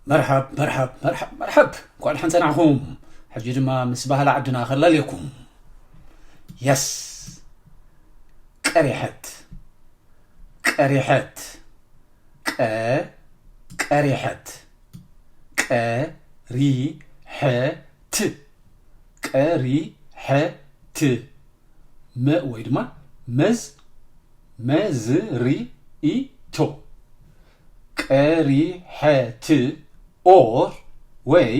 መርሓብ መርሓብ መርሓብ መርሓብ፣ እንኳዕ ደሓን ጸናሕኩም። ሕጂ ድማ ምስ ባህሊ ዓድና ከላልየኩም። የስ። ቀሪሐት ቀሪሐት ቀ ቀሪሐት ቀ ሪ ሐ ት ቀሪሐት መ ወይ ድማ መዝ መዝሪኢቶ ቀሪሐት ኦር ወይ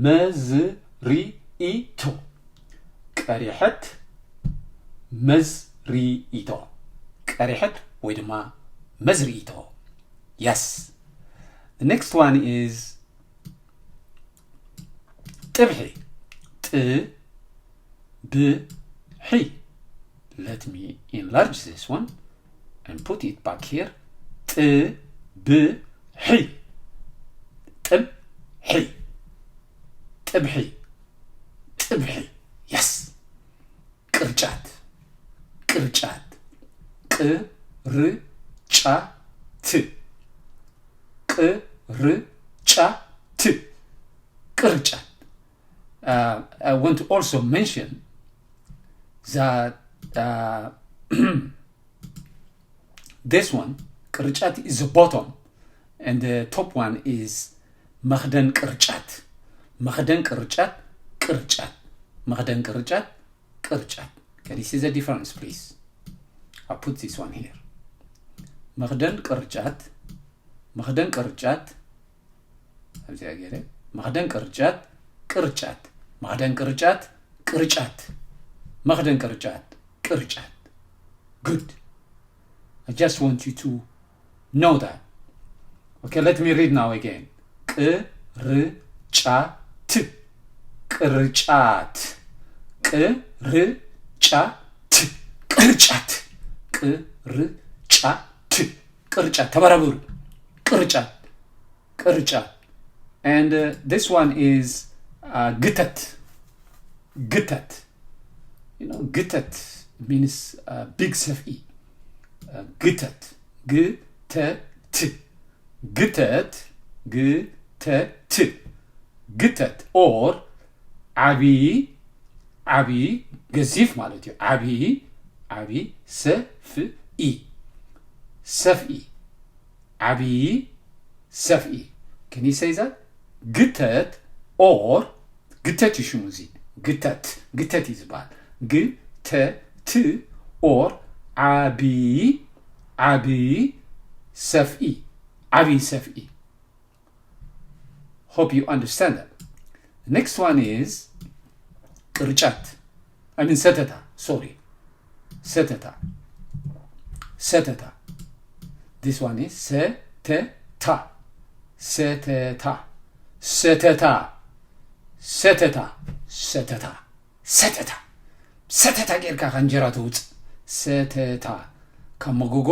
መዝሪኢቶ ቀሪሐት መዝሪኢቶ ቀሪሐት ወይ ድማ መዝሪኢቶ። Yes. The next one is ጥብሒ። ጥ ብ ሒ። Let me enlarge this one and put it back here. ጥ ብ ሒ። ጥብ ሒ። ጥብሒ። ጥብሒ። Yes. ቅርጫት። ቅርጫት። ቅርጫት። ቅርጫት። ቅርጫት። Uh, I want to also mention that uh, this one, ቅርጫት, is the bottom, and the top one is መኽደን ቅርጫት። መኽደን ቅርጫት። ቅርጫት። መኽደን ቅርጫት። ቅርጫት። Can you see the difference, please? I put this one here. መኽደን ቅርጫት። መኽደን ቅርጫት። ኣብዚኣ ገይረ። መኽደን ቅርጫት። ቅርጫት። መኽደን ቅርጫት። ቅርጫት። መኽደን ቅርጫት። ቅርጫት። Good. I just want you to know that. Okay, let me read now again. ቅርጫት። ቅርጫት። ቅርጫት። ቅርጫት። ቅርጫት። ቅርጫት። ተበራበሩ። ቅርጫት። ቅርጫት። And uh, this one is uh, ግተት። ግተት። You know, ግተት means uh, big ሰፍኢ። Uh, ግተት። ግተት። ግተት። ግተት። ግተት or ዓቢ ዓቢ ገዚፍ ማለት እዩ። ዓቢ ዓቢ ሰፍኢ። ሰፍኢ። ዓቢ ሰፍኢ። Can you say that? ግተት or ግተት እዩ ሽሙ እዚ። ግተት። ግተት እዩ ዝበሃል። ግተት or ዓቢ ዓቢ ሰፍኢ። ዓቢ ሰፍኢ። Hope you understand that. Next one is ቅርጫት። I mean ሰተታ። Sorry. ሰተታ። ሰተታ። This one is ሰተታ። ሰተታ። ሰተታ። ሰተታ። ሰተታ። ሰተታ። ሰተታ ጌርካ ከ እንጀራ ተውፅእ። ሰተታ። ካብ መጎጎ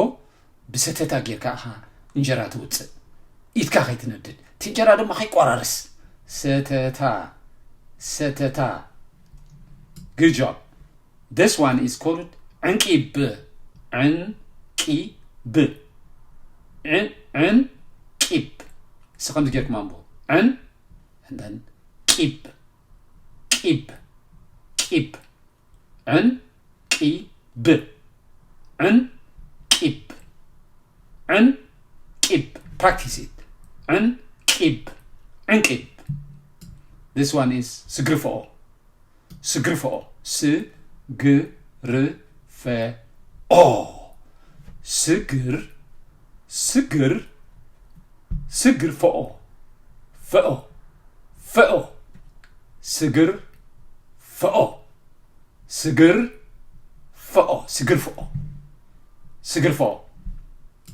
ብሰተታ ጌርካ ኢኻ እንጀራ ትውፅእ። ኢድካ ከይትነድድ። እቲ እንጀራ ድማ ከይቆራርስ። ሰተታ። ሰተታ። Good job. This one is called ዕንቂብ። ዕንቂብ። ዕን ዕንቂብ። እስኸ ከምዚ ጌርኩም ኣንብቡ። ዕን and then ቂብ። ቂብ። ቂብ። ዕንቂብ። ዕንቂብ። ዕንቂብ። Practice it. ዕንቂብ። ዕንቂብ። This one is ስግርፈኦ። ስግርፈኦ። ስግርፈኦ። ስግር ስግር ስግር ፈኦ። ፈኦ። ፈኦ። ስግር ፈኦ። ስግር ፈኦ። ስግር ፈኦ። ስግር ፈኦ።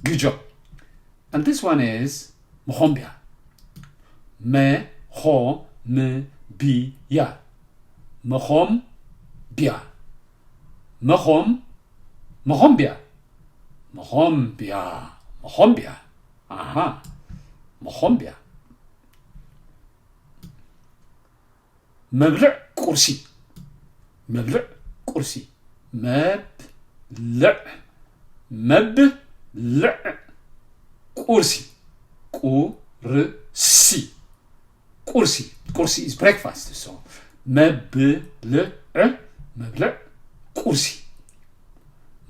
Good job. And this one is መኾምቢያ። መኾምቢያ። መኾምቢያ። መኾም መኾምቢያ። መኾምቢያ። መኾምቢያ። ኣሃ። መኾምቢያ። መብልዕ ቁርሲ። መብልዕ ቁርሲ። መብልዕ። መብልዕ ቁርሲ። ቁርሲ። ቁርሲ ቁርሲ ቁርሲ is breakfast so መብልዕ መብልዕ ቁርሲ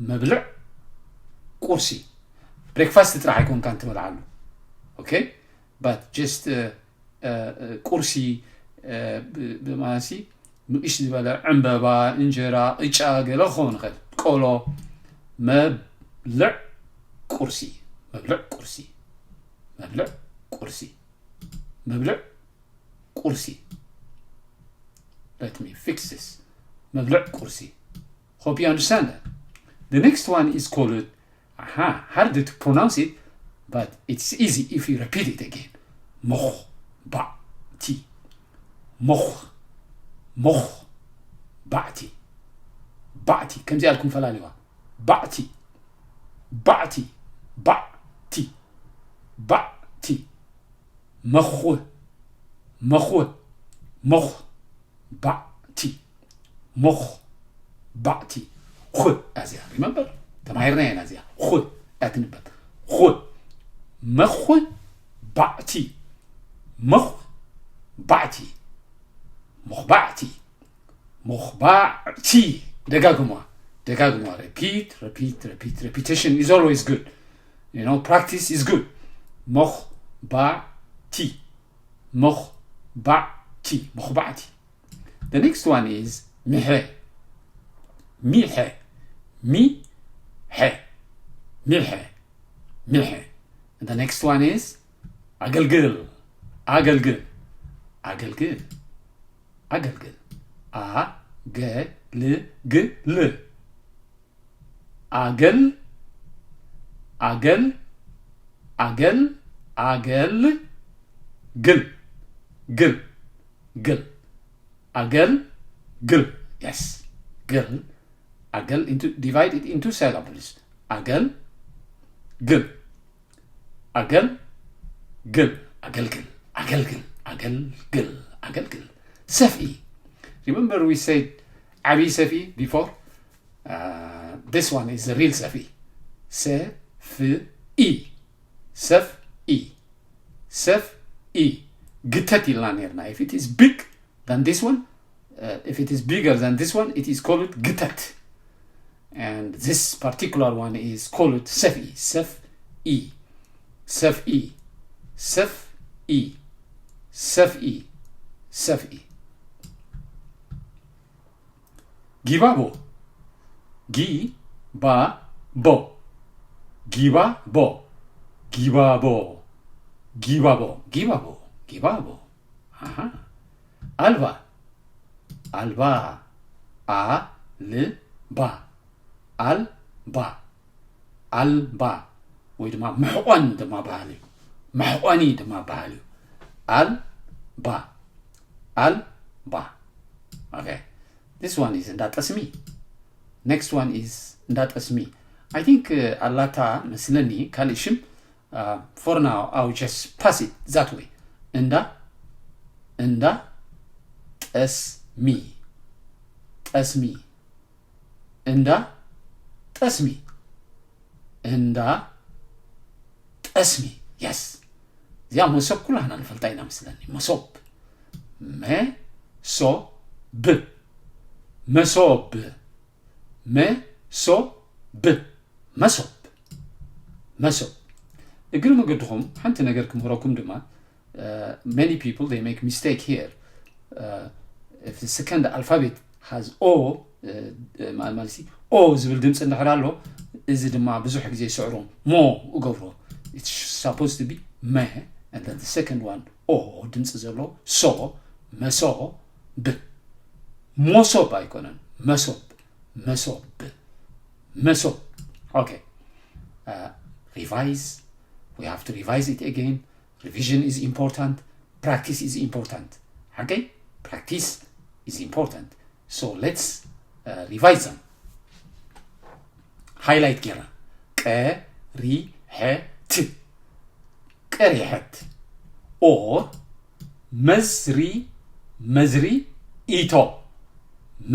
መብልዕ ቁርሲ breakfast ጥራሕ ኣይኮንካን ትበልዓሉ okay but just ቁርሲ ብማሲ ንእሽ ዝበለ ዕምበባ እንጀራ ቅጫ ገለ ክኸውን ይኽእል ቆሎ መብልዕ ቁርሲ መብልዕ ቁርሲ መብልዕ ቁርሲ መብልዕ ቁርሲ let me fix this መብልዕ ቁርሲ hope you understand that the next one is called aha hard to pronounce it but it's easy if you repeat it again ሞኽ ባዕቲ ሞኽ ሞኽ ባዕቲ ባዕቲ ከምዚ ኣልኩም ፈላልዋ ባዕቲ ባዕቲ ባዕቲ ባዕቲ መኹ መኹ ሞኽ ባዕቲ ሞኽ ባዕቲ ኹ ኣዚያ remember ተማሂርና ኢና እዚኣ ኹ ኣትንበት ኹ መኹ ባዕቲ መኹ ባዕቲ ሞኽ ባዕቲ ሞኽ ባዕቲ ደጋግሟ ደጋግሟ repeat repeat repeat repetition is always good you know practice is good ሞኽ ባዕቲ ሞኽ ባዕቲ ሞኽ ባዕቲ the next one is ሚሐ ሚሐ ሚሐ ሚሐ ሚሐ the next one is ኣገልግል ኣገልግል ኣገልግል ኣገልግል ኣገልግል ኣገል ኣገል ኣገል ኣገል ግል ግል ግል ኣገል ግል yes ግል ኣገል into divide it into syllables ኣገል ግል ኣገል ግል ኣገልግል ኣገልግል ኣገልግል ኣገልግል ሰፍኢ remember we said ዓብዪ ሰፍኢ before uh, this one is a real ሰፍኢ ሰፍኢ ሰፍኢ ሰፍኢ ግተት ኢልና ነርና if it is big than this one uh, if it is bigger than this one it is called ግተት and this particular one is called ሰፍኢ ሰፍኢ ሰፍኢ ሰፍኢ ሰፍኢ ሰፍኢ ጊባቦ ጊባቦ ጊባቦ ጊባቦ ጊባቦ ጊባቦ ጊባቦ ኣልባ ኣልባ ኣልባ ኣልባ ኣልባ ወይ ድማ መሕቆን ድማ በሃል እዩ መሕቆኒ ድማ በሃል እዩ ኣልባ ኣልባ okay this one is እንዳ ጠስሚ next one is እንዳ ጠስሚ I think ኣላታ መስለኒ ካልእ ሽም for now I'll just pass it that way እንዳ እንዳ ጠስሚ ጠስሚ እንዳ ጠስሚ እንዳ ጠስሚ yes እዚኣ መሶብ ኩላህና ንፈልጣ ኢና መስለኒ መሶብ መሶብ መሶብ መሶብ መሶብ መሶብ እግሪ መገድኹም ሓንቲ ነገር ክምህረኩም ድማ many people they make mistake here uh, if the second alphabet has o ማለት o ዝብል ድምፂ እንድሕር ኣሎ እዚ ድማ ብዙሕ ግዜ ይስዕሮም ሞ እገብሮ it's supposed to be መ and then the second one o ድምፂ ዘሎ so መሶብ ሞሶብ ኣይኮነን መሶብ መሶብ መሶብ okay uh, revise we have to revise it again revision is important practice is important ሓቀይ practice is important so let's uh, revise them highlight ጌራ ቀሪሐት ቀሪሐት or መዝሪ መዝሪ ኢቶ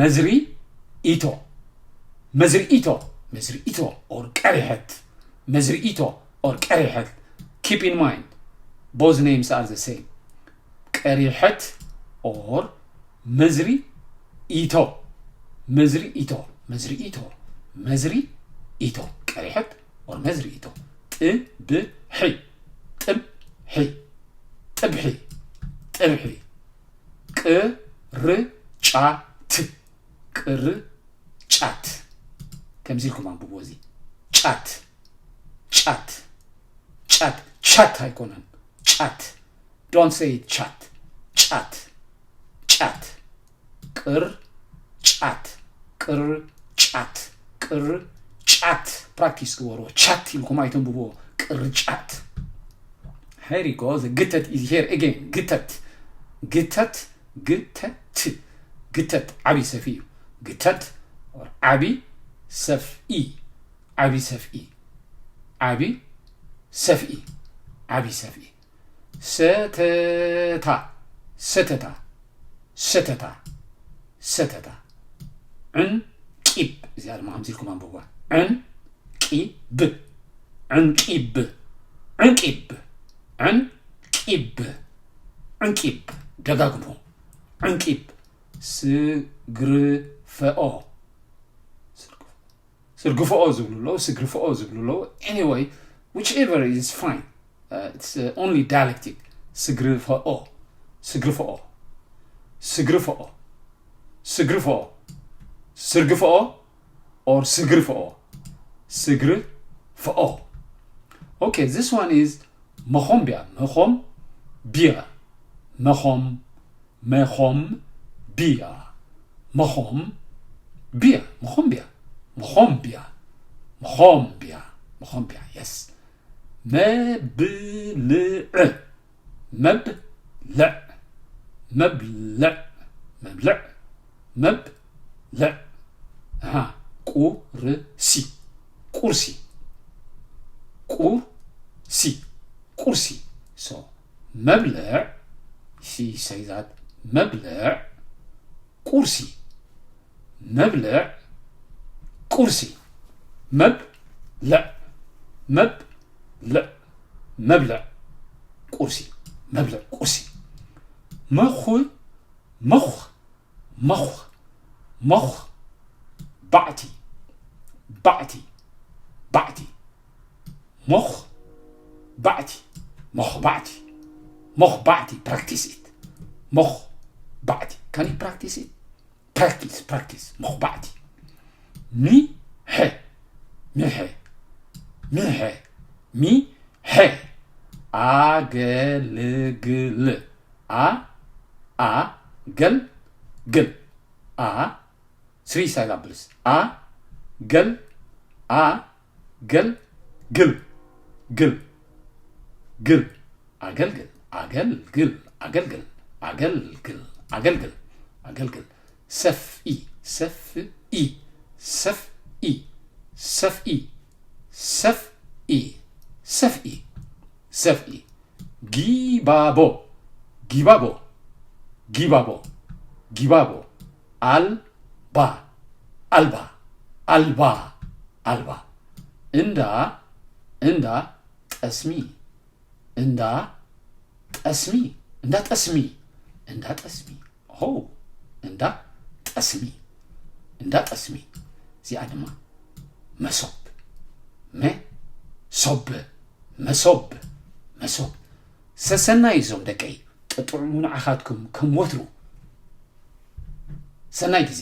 መዝሪ ኢቶ መዝሪ ኢቶ መዝሪ ኢቶ or ቀሪሐት መዝሪ ኢቶ or ቀሪሐት keep in mind Both names are the same. ቀሪሐት or መዝሪ ኢቶ። መዝሪ ኢቶ። መዝሪ ኢቶ። መዝሪ ኢቶ። ቀሪሐት or መዝሪ ኢቶ። ጥብሒ። ጥብሒ። ጥብሒ። ጥብሒ። ቅርጫት። ቅርጫት። ከምዚ ኢልኩም ኣንብብዎ እዚ። ጫት። ጫት። ጫት። ቻት ኣይኮነን። ጫት። Don't say it, ቻት። ጫት። ጫት። ቅርጫት። ቅርጫት። ቅርጫት። ፕራክቲስ ግበርዎ። ቻት ኢልኩም ኣይተንብብዎ። ቅርጫት። Here you go. The ግተት is here again. ግተት። ግተት። ግተት። ግተት። ዓቢ ሰፍኢ እዩ። ግተት። ዓቢ ሰፍኢ። ዓቢ ሰፍኢ። ዓቢ ሰፍኢ። ዓቢ ሰፍኢ። ሰተታ። ሰተታ። ሰተታ። ሰተታ። ዕንቂብ። እዚኣ ድማ ከምዚ ኢልኩም ኣንብብዋ። ዕንቂብ። ዕንቂብ። ዕንቂብ። ዕንቂብ። ዕንቂብ። ደጋግሞ። ዕንቂብ። ስግርፈኦ። ስርግፈኦ ዝብሉ ኣለዉ፣ ስግርፈኦ ዝብሉ ኣለዉ። Anyway, whichever is fine. Uh, it's uh, only dialectic. ስግርፈኦ። ስግርፈኦ። ስግርፈኦ። ስግርፈኦ። ስርግፈኦ or ስግርፈኦ። ስግርፈኦ። Okay, this one is መኾምቢያ። መኾምቢያ። መኾም መኾምቢያ። መኾምቢያ። መኾምቢያ። መኾምቢያ። መኾምቢያ። መኾምቢያ። Yes. መብልዕ። መብልዕ። መብልዕ። መብልዕ። መብልዕ። ኣሃ። ቁርሲ። ቁርሲ። ቁርሲ። ቁርሲ። So መብልዕ። She say that መብልዕ። ቁርሲ። መብልዕ። ቁርሲ። መብልዕ። መብልዕ። መብልዕ። ቁርሲ። መብልዕ። ቁርሲ። መኹ። መኹ። መኹ። መኹ። ባዕቲ። ባዕቲ። ባዕቲ። መኹ። ባዕቲ። መኹ። ባዕቲ። መኹ። ባዕቲ። Practice it. መኹ። ባዕቲ። Can you practice it? Practice, practice. መኹ። ባዕቲ። ሚሐ። ሚሐ። ሚሐ። ሚሐ። ኣገልግል። ኣ፣ ኣ፣ ገል፣ ግል። ኣ፣ three syllables. ኣ፣ ገል፣ ኣ፣ ገል፣ ግል፣ ግል፣ ግል። ኣገልግል፣ ኣገልግል፣ ኣገልግል፣ ኣገልግል፣ ኣገልግል፣ ኣገልግል። ሰፍኢ፣ ሰፍኢ፣ ሰፍኢ፣ ሰፍኢ፣ ሰፍኢ፣ ሰፍኢ፣ ሰፍኢ። ጊባቦ፣ ጊባቦ፣ ጊባቦ፣ ጊባቦ። ኣልባ፣ ኣልባ፣ ኣልባ፣ ኣልባ። እንዳ፣ እንዳ ጠስሚ፣ እንዳ ጠስሚ፣ እንዳ ጠስሚ፣ እንዳ ጠስሚ። ሆ፣ እንዳ ጠስሚ፣ እንዳ ጠስሚ። እዚኣ ድማ መሶብ። መሶብ። መሶብ። መሶብ። ሰሰናዩ እዞም ደቀይ፣ ጥጥዑሙ ንዓኻትኩም ከም ወትሩ። ሰናይ ግዜ።